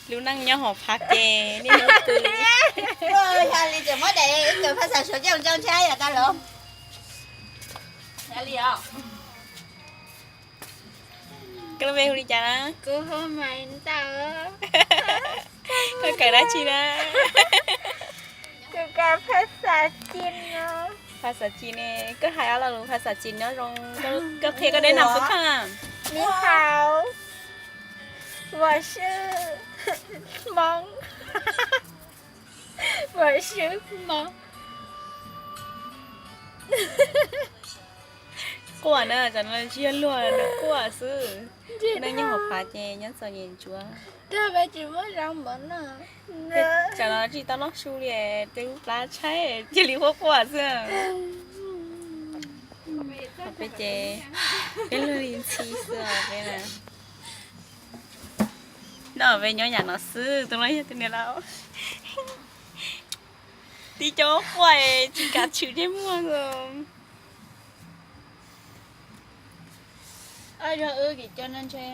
Lub neej nyob hauv phab ces niaj hnub pw. Yog li tseem muab daim ib kawm phaj xav suav coj mus ntxhais yam tas los. Yog li os. Koj lub npe hu li cas na? Kuv hu Maiv Ntxawm. Koj kawm dab tsi na? Kuv kawm phaj xav Chin no. Phaj xav Chin ne, koj hais ob lo lus phaj xav Chin nyob zoo, koj qhia koj deb nam xub kheej. 你好, 我是Hmoob, 我是Hmoob. Quaj na, cov no tsis yog luag, nws quaj xwb. Neej nyob hauv phav ces nyob txom nyem ntsuav. Cov no tsis tau noj su li, tej lub plab tshaib cia li quaj quaj xwb. Peb ces peb luag li ntxhi xwb os peb na. No peb nyob yam no xwb, tus no yog tus niam laus. Tib co quaj tsis kam tshwm ntsej muag. Ob zog wb kim coj noj ntshe.